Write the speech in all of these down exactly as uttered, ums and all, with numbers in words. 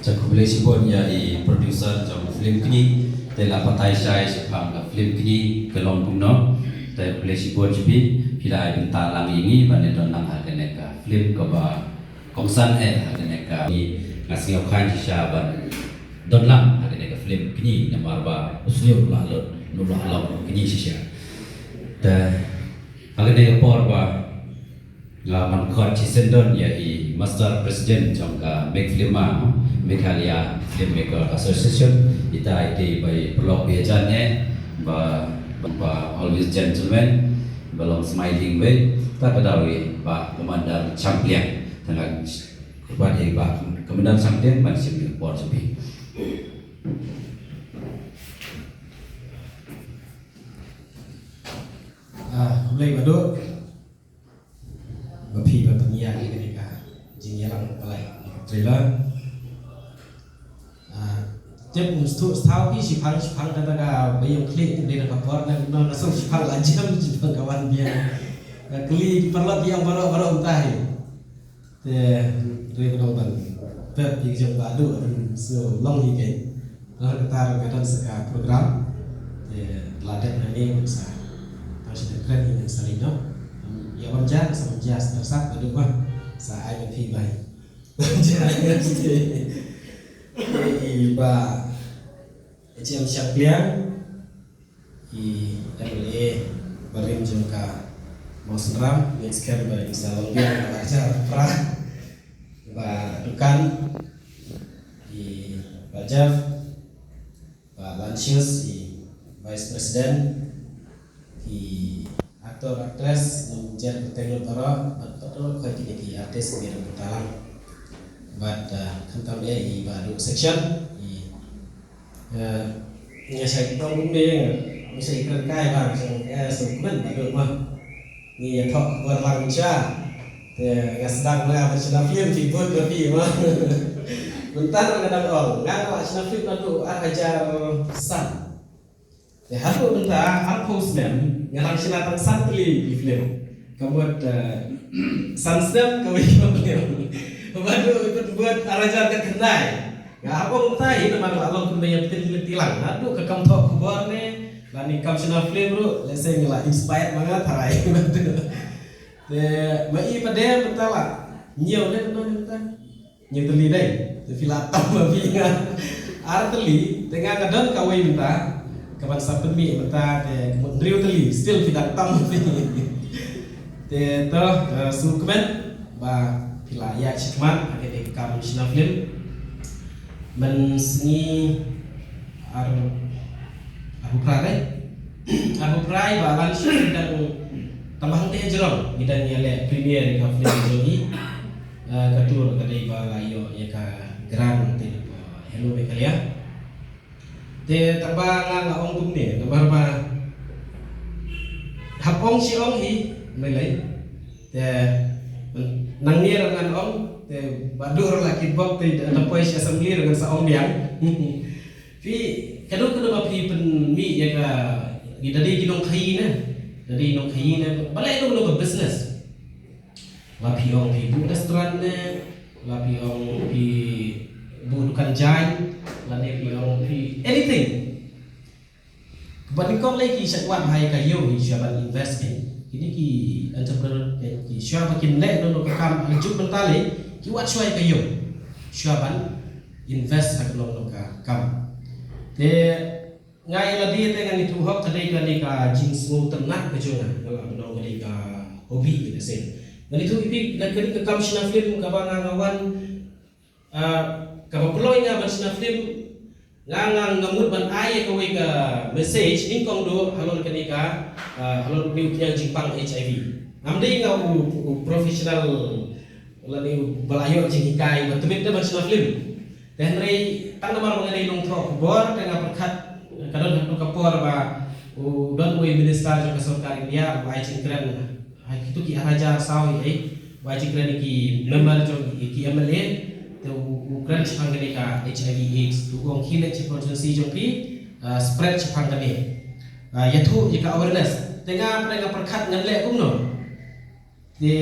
Te khublei shibun ïa i producer jong film Kñi, te la batai shai shaphang ka film Kñi ka long kumno. Te khublei shibun sha phi, phi la ai bynta lang ïa ngi ban ïa don lang ha kane ka film kaba kongsan eh ha kane ka. Ngi nga sngewkhan shisha ban don lang ha kane ka film Kñi namar ba u snier u la lut, u la long Kñi shisha. Te ha kane ka por ba nga man khot shisien don ïa i Master President jong ka Megfilma, Meghalaya Filmmaker Association, ita i dei ba i paralok ba ïajan eh, ba, ba always gentleman, ba long smiling wei, ta ka daw i Bah Commander Shyam Pliang, tang ka kyrpad ïa i Bah Commander Shyam Pliang ban shim ïa ka por sha phi. Ah, khublei Bah Duh. Ba phi ba pynïaid ïa kane ka jingïalang palai trailer. Ah, tip um stu stau ki shipang shipang kata ka ba ïong klik kane ka por na na na song shipang la jam shipang ka wan biang. Ka klik paralok ïong baroh baroh um tai. Te ri ka dong ban pep ïa ka jong Bah Duh um so long hi ke. Lada kata ruh ka don sa ka program, te la dep nangne ngan sa tang shi dep kren ngan sa leit noh. Ïa wan ja sa wan ja sa tersat ka duk ba sa ai ban phi bai. Wan ja ngan sa i ba H M Shyam Pliang, i M L A barim jong ka Mawsynram, next kali ba in sa long biang ba jar pra ba dukan, i ba Jeff, ba Lancius, i Vice President, i actor, actress, num jer tengul tara, bad patro khoi kini ki artist ngi ram talang. Bad, ah, khantam eh, i ba Duh section, i, eh, nga shai tong kumne, nga shai kren kai bang, shai, eh, so kmen ba Duh ma. Ngi ïa thok khubor lang sha. Te nga sdang ma nga ba shna film fi bud ba fi ma. Mynta nga dang ong, nga ba shna film naduh ar hajar san. Te haduh mynta arphew snem nga dang shna tang san tylli ki film. Ka mut, eh, san snem kawei ka film. Ba duh i pynbud ar hajar ka khyndai. Nga hap ong mynta hi namar la long kumba ïa pynleit tilang. Naduh ka kam thok khubor ne, lane kam shna film ruh, lehse ngi la inspired ma nga tharai. Te ma i pat de mynta la hynñiew ne mynta, hynñiew tylli dei. Te phi la tam ma phi nga ar tylli, te nga nga don kawei mynta kaban sa pynmih mynta, te ka mut hynriew tylli, still phi dang tam ma phi. Te to, eh, sngewkmen ba phi la ïaid shakhmat ha kane ka kam shna film. Mynsngi ar, arphew phra dei. Arphew phra ba lan shu ngi dang, tang ba hangtei ha jrong ngi dang ïaleh premiere ïa ka film jong ngi. Eh, ka tour ka dei ba la ïoh ïa ka grant te na Hello Meghalaya. Te tang ba nga nga ong kumne namar ba hap ong shi ong hi, mei lei. Te nangne ruh ngan ong, te ba dur la ki bok te da poi sha assembly ruh ngan sa ong biang. Phi, kano kano ba phi pynmih ïa ka, ki da dei ki nongkhaïi ne, da dei nongkhaïi ne, balei kano kano ba business. La phi ong phi buh restaurant ne, la phi ong phi buh dukan jaiñ, lane phi ong phi anything. Ba nyngkong lei ki sha kwah bha ïa ka ïew, ki shuwa ban invest ïa kine ki entrepreneur, ki shuwa ba kin leh noh ka kam ha juk mynta lei, ki wad shuwa ïa ka ïew, shuwa ban invest ha ka long noh ka kam. Te nga ïa lade te ngan ïathuh hok, ka dei kane ka jingsngewtynnat ka jong nga, nga la ban ong ka dei ka hobby ka dei. Ngan ïathuh ïa phi, kane ka kam shna film kaba nga nga wan, ah, kaba pynlong ïa nga ban shna film, nga nga nga mut ban ai ïa kawei ka message nyngkong duh halor kane ka, ah, halor kane u khñiang jingpang H I V. Ngam dei nga u, u professional lane u ba la ïoh jinghikai ba tbit da ban shna film. Te hynrei tang namar ba nga dei nongthoh khubor te nga pyrkhat ka don haduh ka por ba u don uwei u minister jong ka sorkar India u ai jingkren ha kitu ki ar hajar saw hi ei, u ai jingkren ïa ki member jong ki M L A, te u, u kren shaphang kane ka H I V AIDS, te u ong khie leit sha constituency jong phi, ah, spread shaphang kane. Ah, ïathuh ïa ka awareness. Te nga pyrkhat ngan leh kumno. Te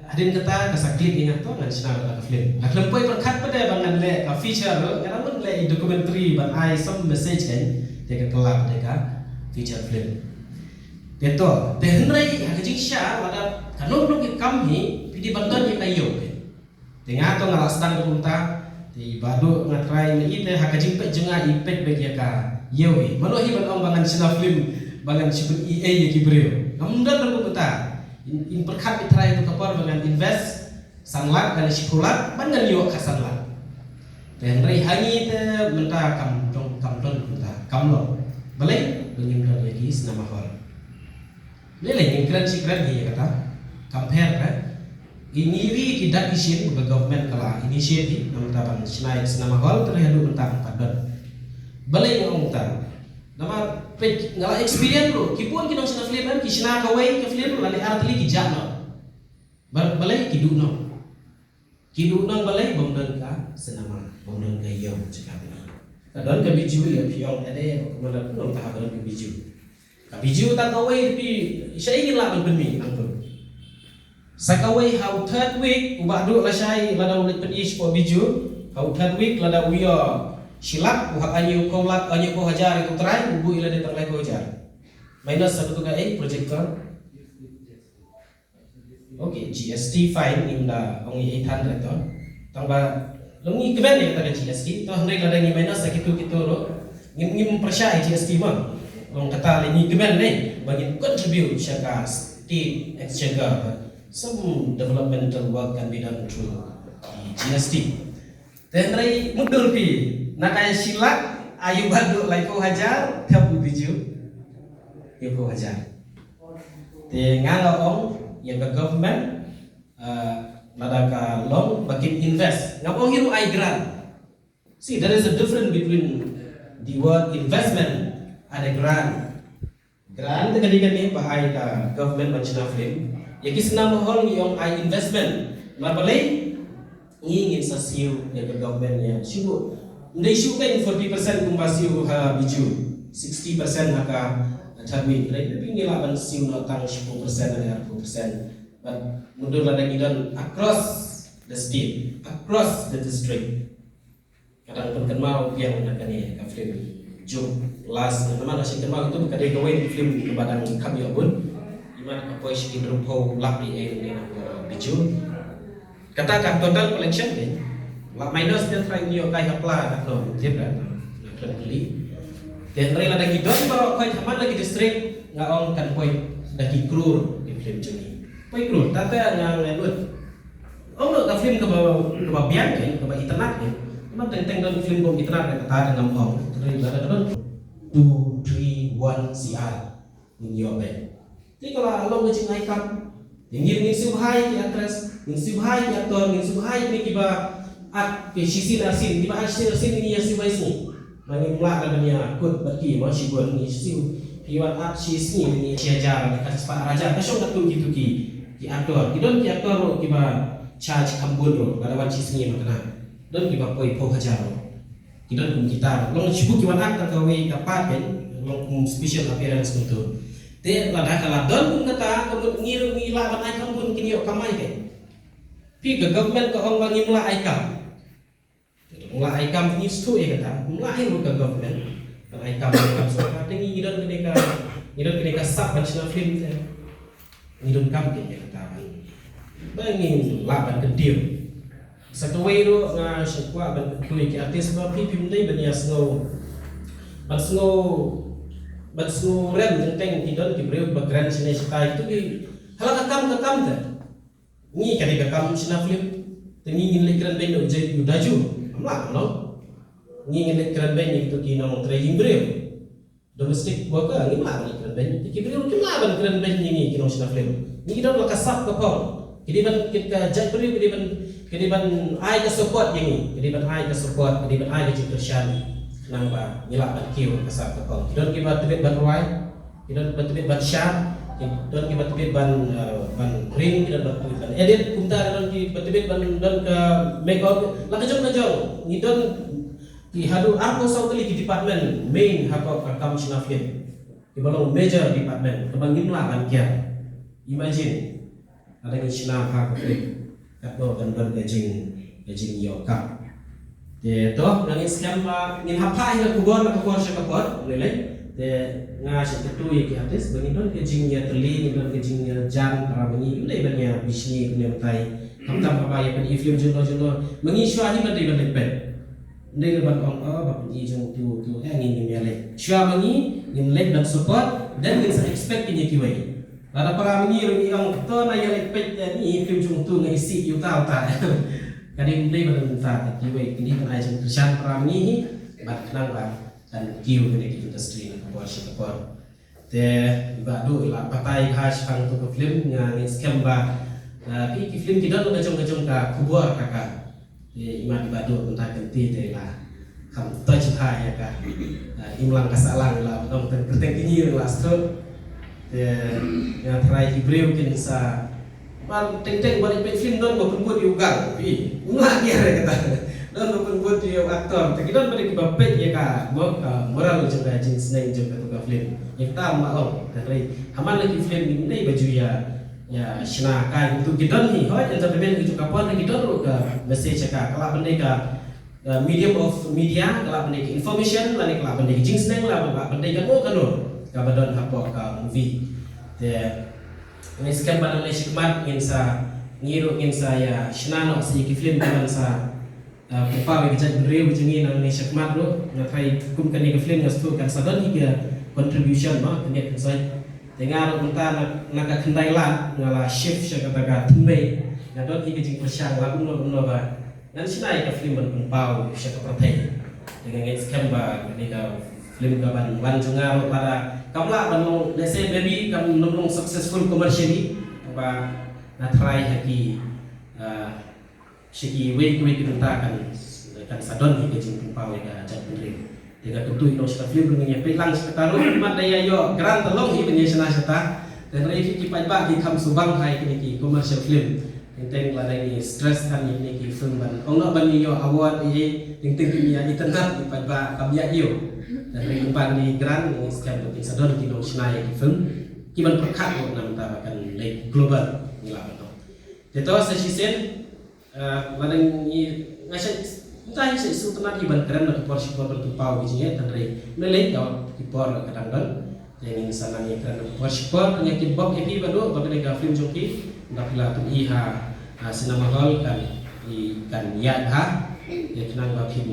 hadien kata ka sa click ïa nga to ngan shna da ka film. Nga khlem poi pyrkhat pat de ba ngan leh ka Feature ruh, nga la mut leh i documentary ban ai some message kan, te ka kylla te ka feature film. Te to, te hynrei ha ka jingshisha lada kano kano ka kam hi, phi dei ban don ïa ka ïew kan. Te nga to nga la sdang da kumta, te i Bah Duh nga try na i te ha ka jingpeit jong nga i peit beit ïa ka ïew hi. Mano hi ban ong ba ngan shna film, ba ngan shu pyni ei ïa ki briew. Ngam don da kumta. In, in pyrkhat i try to ka por ba ngan invest san lak, ngan shiphew lak, ban ngan ïoh khatsan lak. Te hynrei ha ngi te mynta kam don, kam don kumta, kam long. Balei? Ba ngim don ïa ki cinema hall. Lei lei ngin kren shi kren hi ïa kata. Kam pher ka. Ngi ri ki dak ki shin ba ka government ka la initiate hi, namar ta ban shna ïa cinema hall, te haduh mynta kam pat don. Balei nga ong ta? Namar peit nga la experience ruh, ki bun ki nongshna film, ki shna kawei ka film, lane ar tylli ki jah noh. Ba, balei ki duh noh. Ki duh noh balei bym don ka cinema, bym don ka ïew jaka pynïaid. Ka don ka Bijou ïa phi ong ade ba kumno da kumno ta ha ka don ka Bijou. Ka Bijou ta kawei phi shaei ngin lah ban pynmih nangtu. Sa kawei ha u third week u Bah Duh lashai lada u leit pynïaid shapoh Bijou. Ha u third week lada u ïoh shi lak u hap ai hynñiewphew lak, ai hynñiewphew hajar ïa u trai, u buh ïa lade tang laiphew hajar. Minus sa katu ka ei projector. Okay, G S T fine, ngim da ong ei than re to. Tang ba long ngi kmen ïa kata ka G S T, to hynrei lada ngi minus sa kitu kitu ruh. Ngim, ngim pyrshah ïa G S T mo. Long kata lei ngi kmen ne ba ngin contribute sha ka state exchequer ba some developmental work can be done through the G S T. Te hynrei mutdur phi, na ka shi lak, ai u Bah Duh laiphew hajar, thep u Bijou hynñiewphew hajar. Te nga la ong ïa ka government, eh, lada ka long ba kin invest. Ngam ong hi ruh ai grant. See, there is a difference between the word investment and a grant. Grant te ka dei kane ba ai ka government ban shna film. Ïa ki cinema hall ngi ong ai investment. Namar balei? Ngi ngin sa siew ïa ka government ïa shu. Ym dei shu ka forty percent kumba siew ha Bijou, sixty percent ha ka Tharwin. Right? Tapi ngi lah ban siew noh tang shiphew percent ne arphew percent. But mutdur lada ngi don across the state, across the district. Ka dang pynkynmaw biang na kane ka film Jong Las, namar nga shu kynmaw itu ka dei kawei ka film kaba dang kham ïoh bun. Imat ka poi shi hynriewphew lak ïa ïa ïa Bijou. Kata ka total collection de la minus de trai ngi ïoh kai hapla ka no tip da na khlem kli. Te hynrei lada ngi don baroh khoit ha man la ki district nga ong kan poi da ki crore ki film jong ngi. Poi crore, tata nga ngai lut. Ong noh ka film kaba, kaba biang ke, kaba itynnad ke. Kaba teng teng don film kaba itynnad ke kata ka ngam ong. Tadi kata ka don two three one C R. Ngin ïoh bad. Te ka la long ka jingai kam. Te ngin, ngin siew bha ïa ki actress, ngin siew bha ïa ki actor, ngin siew bha ïa kine kiba act ki shisien arsien, kiba act shisien arsien ngin ïa siew bha ïa ki. Ba ngim lah ban ïa kut bad ki mo shibun ngi siew. Phi wan act shi sngi ngi shi hajar, ka spah hajar, ka shong katto kitu ki, ki actor. Ki don ki actor ruh kiba charge kham bun ruh, lada wan shi sngi ma kane. Don kiba poi phew hajar ruh. Ki don kum kita ruh. Long shu ki wan act tang kawei ka part kan, long kum special appearance kumtu. Te lada ka la don kum kata, ka mut ngi ruh ngi lah ban ai kham bun kin ïoh kamai kan. Phi ka government ka ong ba ngim lah ai kam. Ngim lah ai kam ngi shu ïa kata, ngim lah ai ruh ka government. Kan ai kam, ai kam sorkar, te ngi don kane ka, ngi don kane ka sap ban shna film te. Ngi don kam te ïa kata ban. Ba ngin lah ban kyntiew. Sa kawei ruh nga shu kwah ban kyntu ïa ki artist ba phi phim dei ban ïa sngew. Ban sngew, ban sngew rem teng teng ki don ki briew ba kren shane shatai tu ki. Hala ka kam ka kam te. Ngi ka dei ka kam shna film. Te ngi ngin leit kren beiñ noh jait u daju. Am lah, no? Ngi ngin leit kren beiñ ïa kito ki nongtrei ïing briew. Domestic worker, ngim lah ban leit kren beiñ. Te ki briew kim lah ban kren beiñ ïa ngi ki nongshna film. Ngi ki don la ka sap ka phong. Ki dei ban, ki ka jait briew, ki dei ban, ki dei ban ai ka support ïa ngi. Ki dei ban ai ka support, ki dei ban ai ka jingkyrshan. Khnang ba ngi lah ban kiew ka sap ka phong. Ki don kiba tbit ban rwai. Ki don kiba tbit ban shad, ki don kiba tbit ban, eh, ban ring, ki don kiba tbit ban edit, kumta ki don kiba tbit ban don ka makeup, la ka jong ka jong. Ngi don ki haduh arphew saw tylli ki department main ha ka kam shna film. Kiba long major department, kaba ngim lah ban kiar. Imagine, lada ngi shna ha ka film, katno kan don ka jing, ka jingïoh kam. Te to, nga ngeit skhem ba ngin hap phah ïa ka khubor na ka por sha ka por, lei lei. Te nga sa kyntu ïa ki artist ba ngin don ka jingïatylli, ngin don ka jingïajan para ma ngi, ym dei ban ïa bishni ne utai. Khamtam haba ïa pyni film jong no jong no, ma ngi shuwa hi ban dei ban leit peit. Ym dei ban ong, oh, ba pyni jong tu tu, eh, ngin ngin ïa leit. Shuwa ma ngi ngin leit ban support, then ngin sa expect ïa kiwei. Lada para ma ngi ruh ngi ong to na ïa leit peit, eh, ni film jong tu, nga isih ïa uta uta. Ka dei, ym dei ban mynta, kiwei ki dei ban ai jingkyrshan para ma ngi hi, bad khnang ba kan kiew kane ka industry na ka por sha ka por. Te i Bah Duh i la batai bha shaphang tu ka film, nga ngeit skhem ba, ah, ki, ki film ki don ka jong ka jong ka khubor ka ka. Te i Bah Duh mynta kynti te i la kham touch bha ïa ka, ah, imlang ka sahlang, i la ong tang kyrteng kñi la sdang. Te nga tharai ki briew kin sa Ba teng teng ba leit peit film don ba pynbud ïa u gang, phi. Ym lah ïa re kata. Don ba pynbud ïa u actor. Te ki don ba dei kiba peit ïa ka, mo, ka moral jong ka jingsneng jong katu ka film. Ïa kata ym lah ong. Hynrei ha man la ki film ym dei ba ju ïa, ïa shna kai. Kumtu ki don hi, hooid, entertainment ki jong ka por, ki don ruh ka message ka. Ka lah ban dei ka, uh, medium of media, ka lah ban dei ka information, lane ka lah ban dei ka jingsneng, lah ban, lah ban dei kano kano kaba don hapoh ka movie. Te ngin skhem ba nangne shakhmat ngin sa, ngi ruh ngin sa ïa shna noh sa ïa ki film kiban sa, uh, pynpaw ïa ka jaitbynriew jong ngi nangne shakhmat ruh. Nga tharai kum kane ka film nga sngewthuh kan sa don hi ka contribution, mo, kane ka soi. Te nga ruh mynta na, na ka khyndai lad nga la shift sha kata ka thymmei. Nga don hi ka jingpyrshang la kumno kumno ba ngan shna ïa ka film ban pynpaw sha ka pyrthei. Te nga ngeit skhem ba kane ka film kaban wan jong nga ruh lada kam lah ban long, let's say, maybe kam long successful commercially, ba nga try ha ki, ah, sha kiwei kiwei ki bynta kan, kan sa don hi ka jingpynpaw ïa ka jaitbynriew. Te nga kyntu ïa u nongshna film ruh ngin ïa peit lang sha kata ruh, mat da ïa ïoh grant ta long hi ban ïa shna shata. Te hynrei ki paidbah ki kham sngewbha ïa kine ki commercial film. Teng teng lada ngi stress than ïa kine ki film ban ong noh ban ïoh award ïa, teng teng ki ïa itynnad ki paidbah kam ïa ïoh. Te hynrei kumba ngi grant ngi skhem ba kin sa don ki nongshna ïa ki film kiban pyrkhat ruh na bynta ba kan leit global ngi lah ban ong. Te to sa shisien, Ah, lada ngi, nga shait, mynta ngi shait sngewtynnat ïa ban kren na ka por shi por ban pynpaw ki jingeh, hynrei mynlei ka ki por ka dang don. Te ngin sa nang ïa kren na ka por shi por, nga kyrpad ïa phi Bah Duh ba kane ka film jong phi, ynda phi la pyni ha, ha cinema hall kan, i kan ïaid bha, ïa khnang ba phin,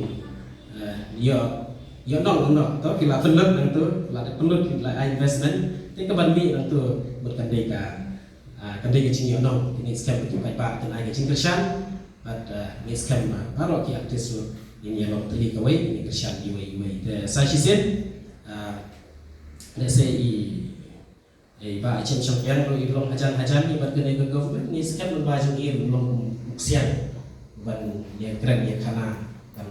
eh, ïoh, ïoh nong nong, to phi la pynlut nangtu, la dep pynlut, la ai investment, te kaban mih nangtu, mut kan dei ka Ah, kan dei ka jingïohnong, te ngi skhem ba ki paidbah kin ai ka jingkyrshan, bad, ah, ngi skhem ba baroh ki artist ruh ngin ïa long tylli kawei, ngin kyrshan iwei iwei. Te sa shisien, ah, lehse i, i Bah Chem Shangpiang ruh i long hajan hajan, i bad kane ka government, ngi skhem ba jong i ruh long u ksiang ban ïa kren ïa khana, ban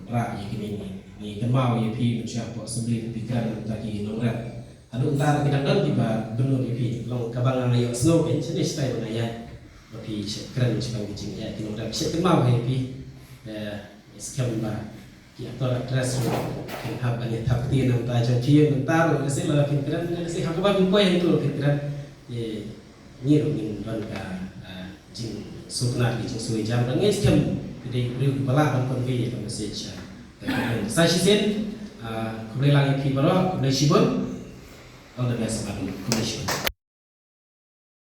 rah ïa kine, ngi, ngi kynmaw ïa phi mynshuwa hapoh assembly phi kren bynta ki nongrep. Haduh mynta ruh ki dang don kiba bynnud ïa phi. Long kaba nga ïohsngew kein shane shatai ba nga ïaid. Ba phi shait kren shaphang ki jingïaid ki nongrep. Shait kynmaw ha ïa phi. Eh, skhem ba ki actor actress ruh kin hap ban ïa thap kti na bynta jong phi, mynta ruh lehse lada phin kren, lehse ha kaba phin poi hangto ruh phin kren. Te ngi ruh ngin don ka, ah, jingsngewtynnat, ki jingsngewjam. Bad ngi skhem ki dei ki briew kiba lah ban convey ïa ka message, ah, Sa shisien, ah, khublei lang ïa phi baroh, khublei shibun. All the best, Bah Duh. Khublei shibun.